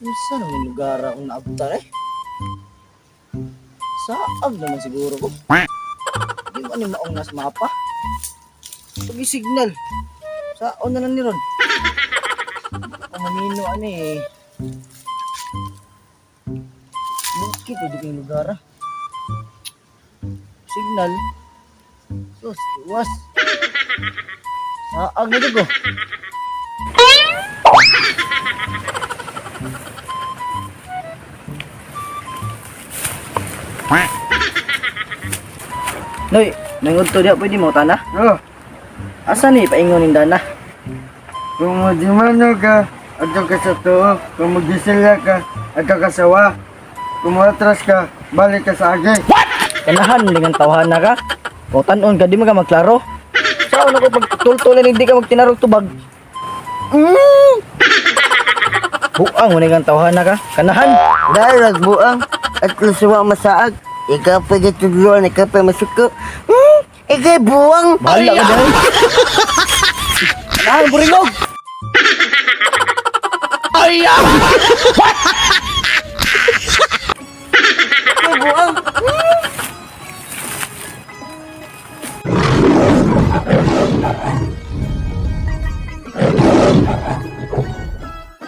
Unsa naman yung lugar akong naabutan eh? Saag naman siguro ko. Di ba ni maong nas mapa? Pag signal. Saon na lang ni ron. Pamamino ano eh. Bukit o di kayong lugar ah. Signal. Sus, iwas. Saag na ko. Noy, nangod to diya pwede mo tana? Oh, Asa ni paingon ning dana? Kung magdimano ka, adto ka sa tuo. Kung magdisilya ka, adto ka sa wa. Kung muatras ka, balik ka sa agi. Kanahan dengan tawhana ka. O tanon ka di man ka magklaro. Saan ako pag tultulan hindi ka magtinarog tubag. Buang mo ang tawhana ka. Kanahan. Dahil nagbuang at lusuwa masaag. Ikaw pa gitudluan, ikaw pa masuko. Ikaw buang. Bahala ka dahil. Kanahan buringog. Ikaw buang.